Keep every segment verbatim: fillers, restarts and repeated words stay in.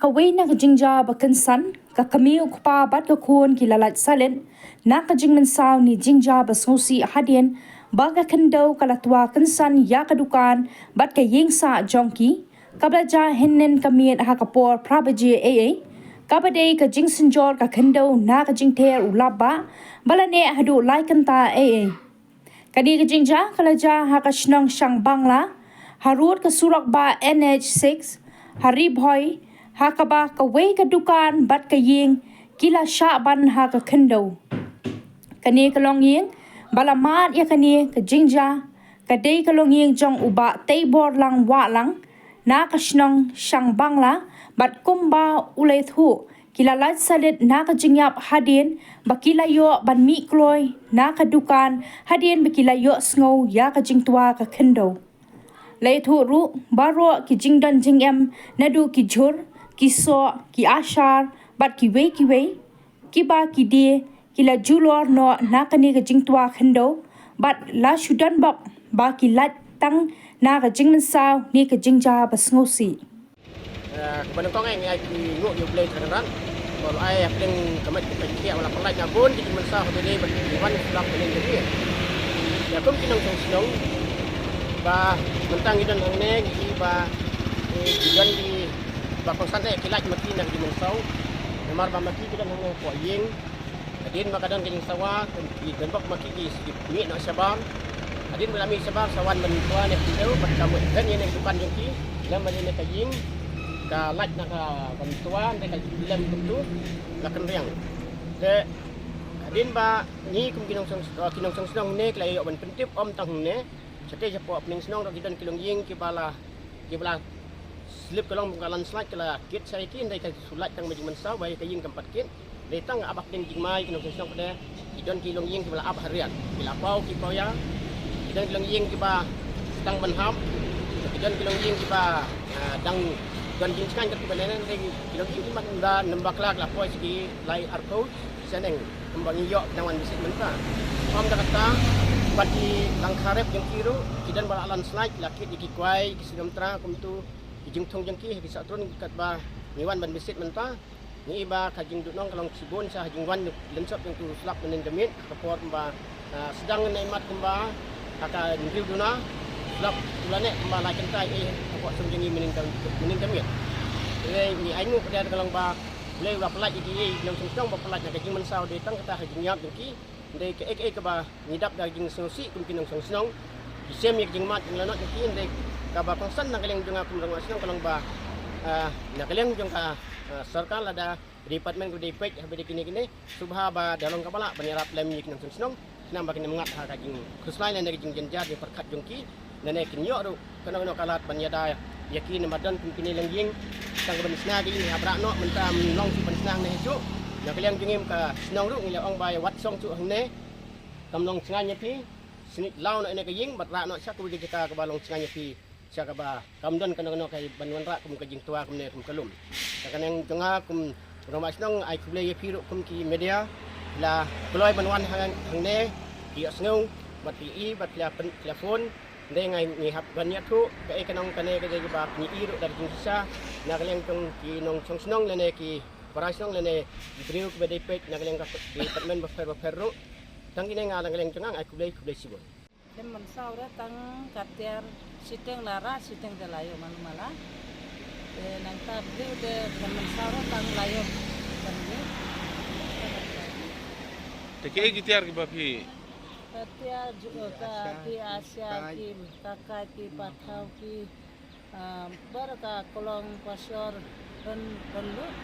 Kawei na ka jingjia ba kynsan, ka kmie u kpa bad ka khun ki la lait salit na ka jingmynsaw ne jingjia ba sngewsih hadien ba ka khyndew ka la twa kynsan ïa ka dukan bad ka ïing sah jong ki, kaba la jia hynnin ka miet ha ka por phra baje eiei, kaba dei ka jingsynjor ka khyndew na ka jingther u lap bah ba la neh haduh lai kynta eiei. Kane ka jingjia ka la jia ha ka shnong Shangbangla, harud ka surok bah N H six, ha Ri Bhoi, ha kaba kawei ka dukan bad ka ïing ki la shah ban ha ka khyndew. Kane ka longïing ba la mad ïa kane ka jingjia ka dei ka longïing jong u Bah Teiborlang Wahlang na ka shnong Shangbangla, bad kumba u la ïathuh, ki la lait salit na ka jingïap hadien ba ki la ïoh ban mih kloi na ka dukan hadien ba ki la ïohsngew ïa ka jingtwa ka khyndew. La ïathuh ruh baroh ki jingdon jingem, naduh ki jhur, ki soh, ki ashar bad kiwei kiwei, kiba ki die ki la julor noh na kane ka jingtwa khyndew bad la shu don bok ba ki lait tang na ka jingmynsaw ne ka jingjia ba sngewsih. Eh, kaba nyngkong, eh, ngi ai khublei ïa U Blei Trai Kynrad ba u la ai hapdeng ka met ka pyrthei, u la pynlait na bun ki jingmynsaw ha kane bad ki wan shlak kane ka ïing. Ïa kum ki nongshong shnong ba mynta ngi don hangne, ngi i ba, eh, ki don ki ba kongsan eh ki lait ma ki na ki jingmynsaw. Namar ba ma ki ki don hangne hapoh ïing. Hadien ba ka don ka jingsawa, ki don bok ma ki ki mih noh shabar. Hadien ba la mih shabar sa wan ban twa ne ki dei bad ka mut ïa ne ka dukan jong ki lem bad ïa ne ka ïing, ka lait na ka ban twa ne ka lem kumtu la kynriang. Te hadien ba ngi kum ki nongshong, ki nongshong shnong ne ki la ïoh ban pyntip ym tang ne. Shatei shapoh pynïaid shnong ruh ki don ki longïing kiba la, kiba la slip ka long ka landslide, ka la kit sha ïa ki, hynrei ka shu lait tang ma jingmynsaw ba ïa ka ïing kam pat kit. Dei tang ap hapdeng jingma ïa ki nongshong shnong pat de, ki don ki longïing kiba la ap ha riat, ki la paw ki paw ïa. Ki don ki longïing kiba tang ban hap. Ki don ki longïing kiba, ah, dang don jingshngaiñ katto katne, hynrei ki longïing kiba da nang bakla ki la poi sha ki lai arphew shaneng kumba ngi ïoh nang wan visit mynta. Ym da kata, bad ki langkha rep jong ki ruh ki don ba la landslide, la kit ïa ki kwai, ki snem tra kumtu, ki jingthung jong ki ha ki sahtrun katba ngi wan ban visit mynta. Ngi i ba ka jingduhnong ka long shibun sha ha jingwan lynsop jong utu u slap mynnin ka miet, ha ka por kumba, ah, sdang na imat kumba ha ka hynriew duna, slap u la neh kumba lai kynta eh hapoh shnong jong ngi mynnin ka, mynnin ka miet. Te ngi ainguh ka dei ka long ba U Blei u la pynlait ïa ki, eh, ki nongshong shnong ba pynlait na ka jingmynsaw, dei tang kata ha jingïap jong ki. Hynrei kaei kaei kaba ngi dap da ka jingsngewsih kum ki nongshong shnong, ki shem ïa ka jingmad jinglanot jong ki, hynrei kaba kongsan na ka liang jong nga kum u rangbah shnong ka long ba, ah, na ka liang jong ka, ah, sorkar lada department kaba dei peit ha ba dei kine kine, sngewbha ba da long kaba lah ban ïarap lem ïa ki nongshong shnong, khnang ba kin ym ngat ha ka jingkhuslai lane ka jingjynjar jingpyrkhat jong ki. Lane kin ïoh ruh kano kano ka lad ban ïada ïa ki, namar don kum kine longïing tang ka ban sna ki ïing hap rah noh, mynta ym long shuh ban sna hangne shuh. Na ka liang jong ngi ka shnong ruh ngi la ong ba ïa wat shong shuh hangne, kam long sngewsih ïa phi. Snieh law noh ïa ka ïing bad rah noh sha kawei ka jaka kaba long sngewsih ïa phi, sha kaba kam don kano kano ka ban wanrah kum ka jingtwa kumne kum ka lum. Na ka liang jong nga kum u rangbah shnong, ai khublei ïa phi ruh kum ki media, la kloi ban wan hang, hangne, phi ïohsngew bad phi i bad phi la pyn, phi la phone. Hynrei nga ngi hap ban ïathuh kaei ka nong kane ka dei kaba phi i ruh da ka jingshisha na ka liang jong ki nongshong shnong lane ki para shnong lane ki briew kiba dei peit na ka liang ka department bapher bapher ruh. Tang kine nga na ka liang jong nga ai khublei, khublei shibun. Pynmynsaw re tang ka tiar shiteng la rah, shiteng te la ïoh man mala. Te nangta briew te pynmynsaw re tang la ïoh ban ïoh. Te kiei ki tiar kiba phi? Ka tiar ju, ka phi Asia, ki kakai, ki pathaw, ki, ah, bar ka klong pashor, don, don lut.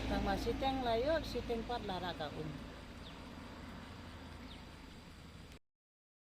Tang ma shiteng la ïoh, shiteng pat la rah ka um.